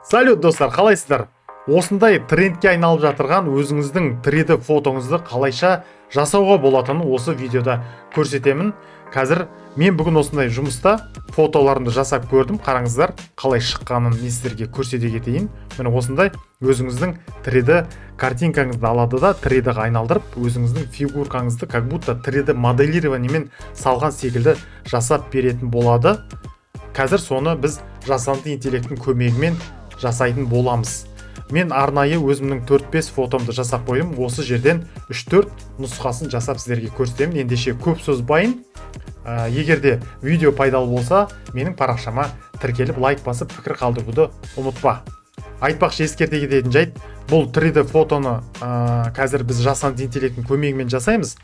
Салют, достар, қалайсыздар? Осындай трендке айналып жатырған өзіңіздің 3D фотоңызды қалайша жасауға болатынын осы видеода көрсетемін. Қазір мен бүгін осындай жұмыста фотоларымды жасап көрдім. Қараңыздар, қалай шыққанын мен сіздерге көрсете кетейін. Міне, осындай өзіңіздің 3D картинкаңызды алады да, 3D-ға айналдырып, өзіңіздің фигуркаңызды как будто 3D моделированиемен салған секілді жасап беретін болады. Қазір соны біз жасанды интеллекттің көмегімен жасайтын боламыз. Мен арнайы өзімнің 4-5 фотомды жасап қойдым. Осы жерден 3-4 нұсқасын жасап сіздерге көрсетемін. Ендеше көп созбайын. Егер де видео пайдалы болса, менің парақшама тіркеліп, лайк басып, пікір қалдыруды ұмытпа. Айтпақшы, ескерте кететін жайт, бұл 3D фотоны қазір біз жасанды интеллекттің көмегімен жасаймыз,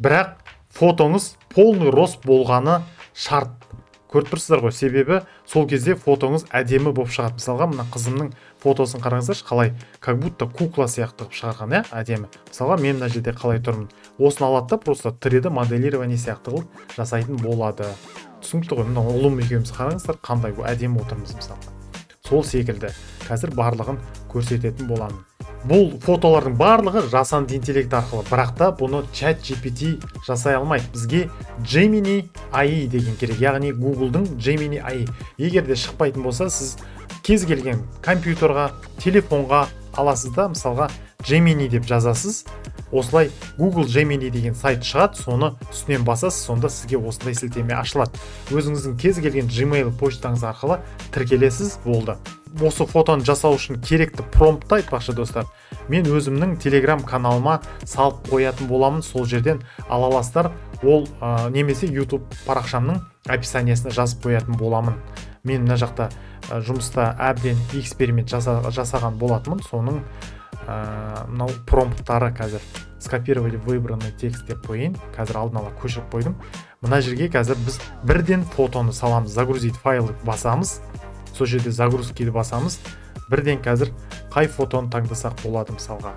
бірақ фотоңыз полный рост болғаны шарт. Көріп тұрсыздар ғой, себебі сол кезде фотоңыз әдемі болып шығады. Мысалға, мына қызымның фотосын қараңыздаршы, қалай как будто кукла сияқты қылып шығарған, иә, әдемі. Мысалға, мен мына жерде қалай тұрмын, осыны алады да, просто 3D моделирование сияқты қылып жасайтын болады. Түсінікті ғой? Мына ұлым екеуміз, қараңыздар, қандай әдемі отырмыз мысалға. Сол секілді қазір барлығын көрсететін боламын. Бұл фотолардың барлығы жасанды интеллект арқылы, бірақ та бұны чат GPT жасай алмайды. Бізге Gemini AI деген керек, яғни Google'дың Gemini AI. Егер де шықпайтын болса, сіз кез келген компьютерға, телефонға аласыз да, мысалға, Gemini деп жазасыз. Осылай Google Gemini деген сайт шығады, соны үстінен басасыз, сонда сізге осындай сілтеме ашылады. Өзіңіздің кез келген Gmail почтаңыз арқылы тіркелесіз, болды. Осы фотоны жасау үшін керекті промптты, айтпақшы, достар, мен өзімнің Telegram каналыма салып қоятын боламын, сол жерден ала аласыздар. Ол немесе YouTube парақшамның описаниясына жазып қоятын боламын. Мен мына жақта жұмыста әбден эксперимент жасаған болатынмын, соның мынау промпттары. Қазір «скопировали выбранный текст» деп қояйын, қазір алдын ала көшіріп қойдым. Мына жерге қазір біз бірден фотоны саламыз, «загрузить файл» басамыз, сол жерде «загрузкиді» басамыз. Бірден қазір қай фотоны таңдасақ болады? Мысалға,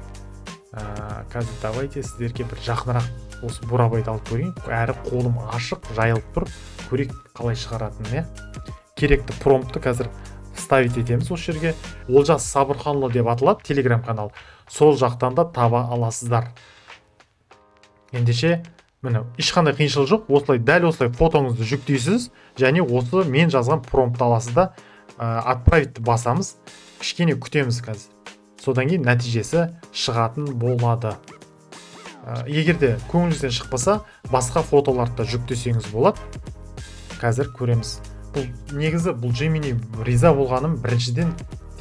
қазір давайте сіздерге бір жақынырақ осы Бурабайды алып көрейін, әрі қолым ашық жайылып тұр, көрейік қалай шығаратынын, иә. Керекті промптты қазір вставить етеміз осы жерге. Олжас Сабырханұлы деп аталады Телеграм канал, сол жақтан да таба аласыздар. Ендеше, міне, ешқандай қиыншылық жоқ, осылай, дәл осылай фотоңызды жүктейсіз және осы мен жазған промптты аласыз да, «отправить» басамыз. Кішкене күтеміз қазір, содан кейін нәтижесі шығатын болады. Егер де көңіліңізден шықпаса, басқа фотоларды да жүктесеңіз болады. Қазір көреміз. Бұл негізі, бұл Gemini риза болғаным, біріншіден,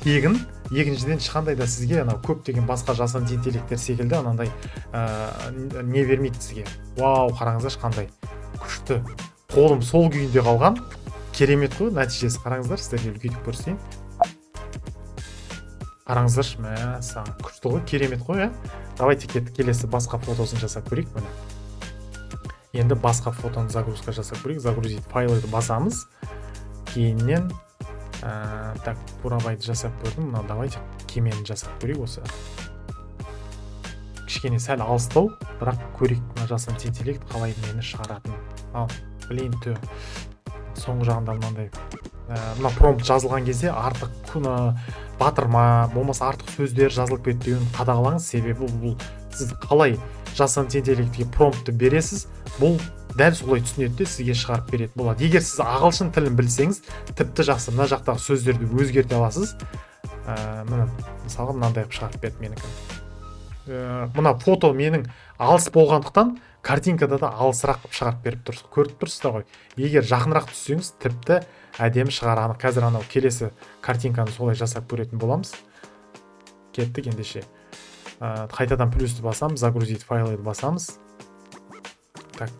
тегін, екіншіден, ешқандай да сізге анау көптеген басқа жасанды интеллекттер секілді анандай не бермейді сізге. Вау, қараңыздаршы, қандай күшті, қолым сол күйінде қалған, керемет қой нәтижесі. Қараңыздар, сіздерге үлкейтіп көрсетейін. Қараңыздаршы, мәссаған, күшті ғой, керемет қой, иә. Давайте, кеттік, келесі басқа фотосын жасап көрейік. Міне, енді басқа фотоны загрузка жасап көрейік. «Загрузить файлы» басамыз кейіннен. Так, Бурабайды жасап көрдім, мына давайте кемені жасап көрейік. Осы кішкене сәл алыстау, бірақ көрейік, мына жасанды интеллект қалай нені шығаратынын. Ал, блин, тө, соңғы жағында мынандай мына промпт жазылған кезде артық күні батырма, болмаса артық сөздер жазылып кетпеуін қадағалаңыз, себебі бұл сіз қалай жасанды интеллектке промптты бересіз, бұл дәл солай түсінеді де, сізге шығарып беретін болады. Егер сіз ағылшын тілін білсеңіз, тіпті жақсы, мына жақтағы сөздерді өзгерте аласыз. Міне, мысалға, мынандай қылып шығарып берді менікі. Мына фото менің алыс болғандықтан, картинкада да алысырақ қылып шығарып беріп тұр, көріп тұрсыздар ғой. Егер жақынырақ түссеңіз, тіпті әдемі шығар анық. Қазір анау келесі картинканы солай жасап көретін боламыз. Кеттік ендеше. Қайтадан плюсті басамыз, «загрузить файлы» басамыз. Так,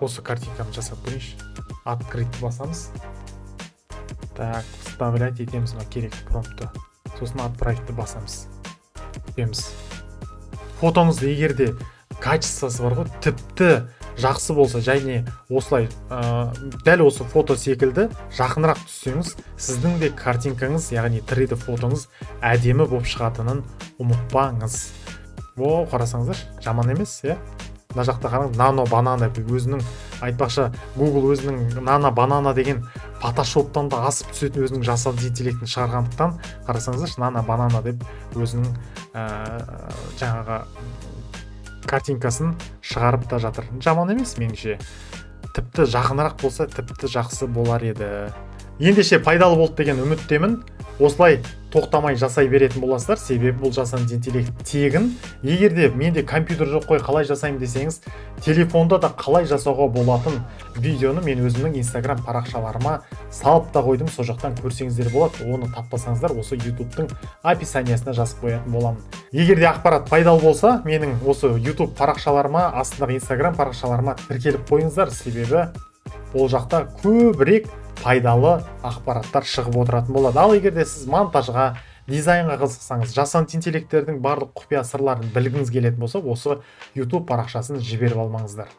осы картинканы жасап көрейінші. «Открыть» басамыз. Так, вставлять етеміз мына керекті промптты, сосын «отправить» басамыз, күтеміз. Фотоңызды егер де качествосы бар ғой, тіпті жақсы болса және осылай дәл осы фото секілді жақынырақ түссеңіз, сіздің де картинкаңыз, яғни 3D фотоңыз әдемі болып шығатынын ұмытпаңыз. О, қарасаңыздаршы, жаман емес, иә. Мына жақта қараңыз, нано банана өзінің Айтпақшы, Google өзінің Nano Banana деген фотошоптан да асып түсетін өзінің жасанды интеллектін шығарғандықтан, қарасаңыздаршы, Nano Banana деп өзінің жаңағы картинкасын шығарып та жатыр. Жаман емес меніңше. Тіпті жақынырақ болса, тіпті жақсы болар еді. Ендеше пайдалы болды деген үміттемін. Осылай тоқтамай жасай беретін боласыздар, себебі бұл жасанды интеллект тегін. Егер де менде компьютер жоқ қой, қалай жасаймын десеңіз, телефонда да қалай жасауға болатын видеоны мен өзімнің Instagram парақшаларыма салып та қойдым, сол жақтан көрсеңіздер болады. Оны таппасаңыздар, осы YouTube'тың описаниясына жазып қоятын боламын. Егер де ақпарат пайдалы болса, менің осы YouTube парақшаларыма, астындағы Instagram парақшаларыма тіркеліп қойыңыздар, себебі ол жақта көбірек пайдалы ақпараттар шығып отыратын болады. Ал егер де сіз монтажға, дизайнға қызықсаңыз, жасанды интеллекттердің барлық құпия сырларын білгіңіз келетін болса, осы YouTube парақшасын жіберіп алмаңыздар.